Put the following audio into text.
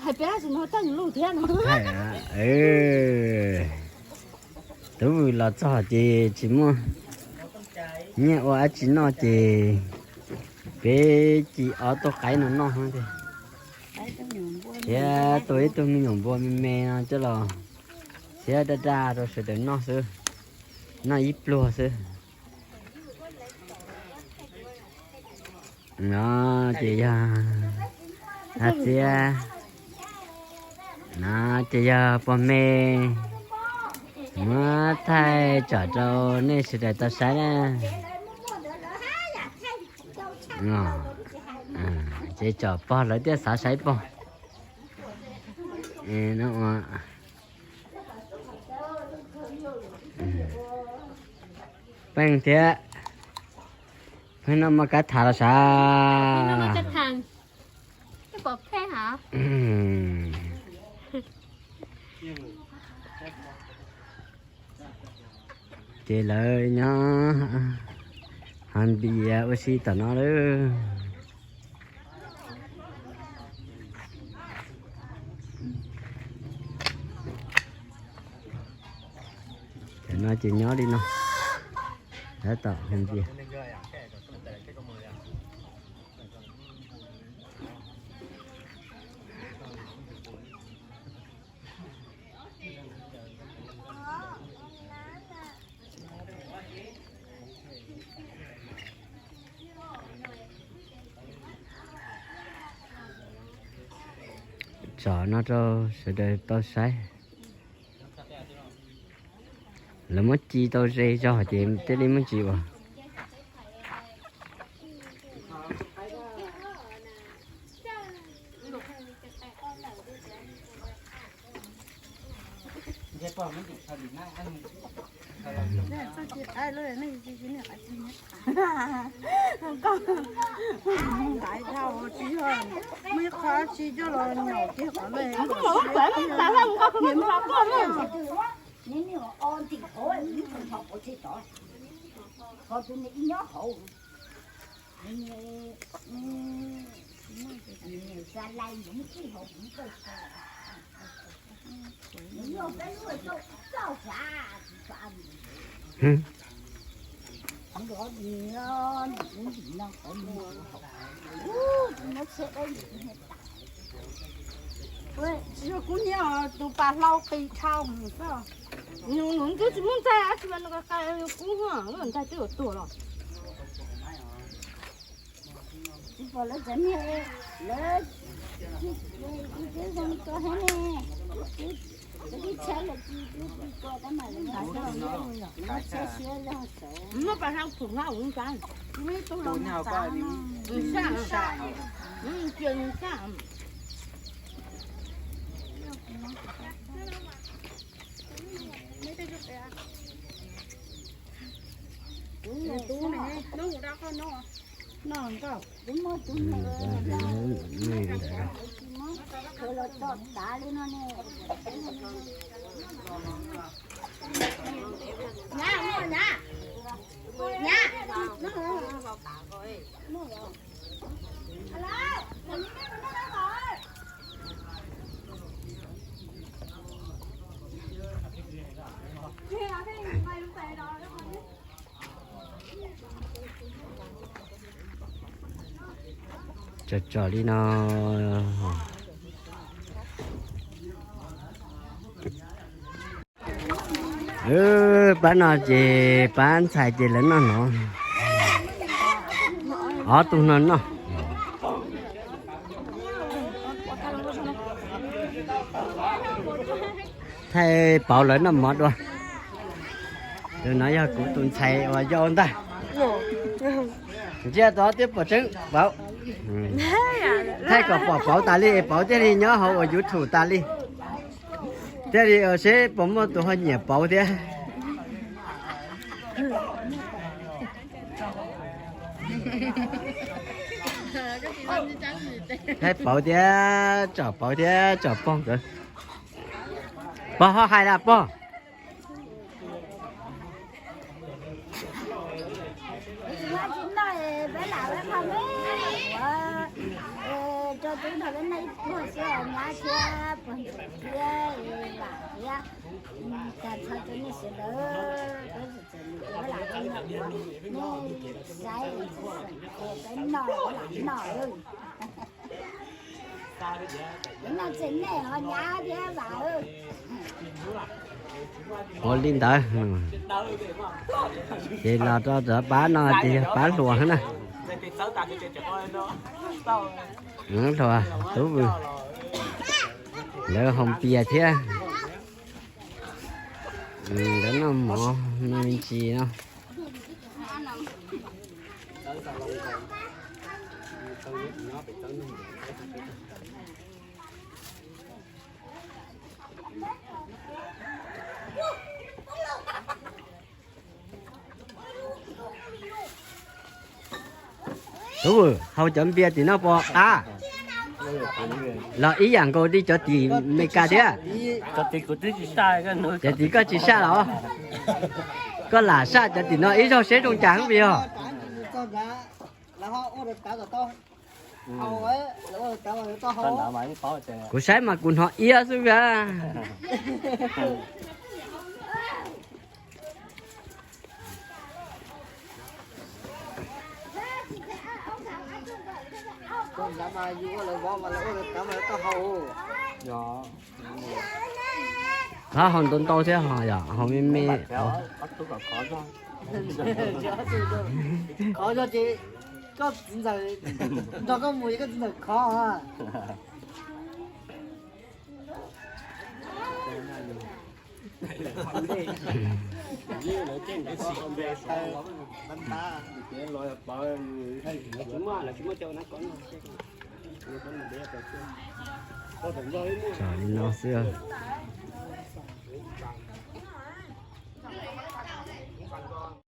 Hais peb tsis nug tag lus thiab no. Thaij, tub vwm los txog ces tsis muaj nyiaj ua dab tsi noj ces peb ci ob tug qaib no noj thiab tua ib tug me nyuam npua me me no coj los siab daj daj rau sawv daws noj xwb, noj ib pluag xwb. No ces yog hab txiab, no ces yog pog me, muab thaij tsom rau nej sawv daws tau saib na. Ces tsom pog lawv thiaj xav saib pog. Peej thiab, pheej noj mov kab tham los sav. Ces lawv nyob hov npias ua si tom no lawm. Cov no ces nyob li no, tab tom hov npias. Tsom no rau sawv daws tau saib. Lawv muab ci tau ze zog ces thiaj li muab ntsis ua. Nqaij dhau tsis yog muaj ib qho tsis coj los nyaum kiag qhov lej. Tsis yog kub hnyiab, tus pas hlau qis dhau xwb. Nws twb tsis muaj ntxaij dab tsi mas nws qa qa yus kub, ntxaij twb yuav tuag los. Tsis pom lawv cov niag, lawv, tsis zoo ko thiab ne. Cov tib tshab lawm tsis tsis ko tab mas lawv muab tshab siab zog sawv. Muab pas hlau phum hlau ua ntxaij. Cia nws saj. Tsom tsom li no. Pab no ces pab ntxhais ces lawv noj no. Ob tug no noj. Thaij pauv lawv noj mov dua. Tus no yog kuv tus ntxhais uas yau ntag. Ntsia tod twb pom tseeb pauv. Thaij kom pom pauv tas li es pauv thiaj li nyob hauv uas YouTube tas li. Thiaj li seb puas muaj tus ho nyiam pauv thiab. Thaij pauv thiab tsom pauv thiab tsom pog nkawd. Pog ho hais las pog. Rau tub nrog peb noj ib pluag xwb, nyab thiab pog ntxawm thiab vam thiab, cas txog rau nej sawv daws, peb txawm txawm mus ua lam rau nej, nej saib, peb noj ua lam noj. Peb noj txog nej ho nyab thiab vam. Ua li ntawd, ces los rau cov pab no ces yog pab hluas na. Hluas tub vwm, lawv haus pias thiab, lawv noj mov me ntsis no. Tub, haus cov npias tim no pom qab los ib yam nkaus li cov tim Meskas thiab. Cov tim koj tsis saj los? Koj lam saj cov tim no ib zaug seb zoo cas xwb os. Kuv saib mas kuv hnov iab xwb a. Qab haus ntau ntau thiab ho yom, haus me me. Khov zog ces koj txiv ntxawm nrog koj mus es koj txiv ntxawm khov. Li no xwb.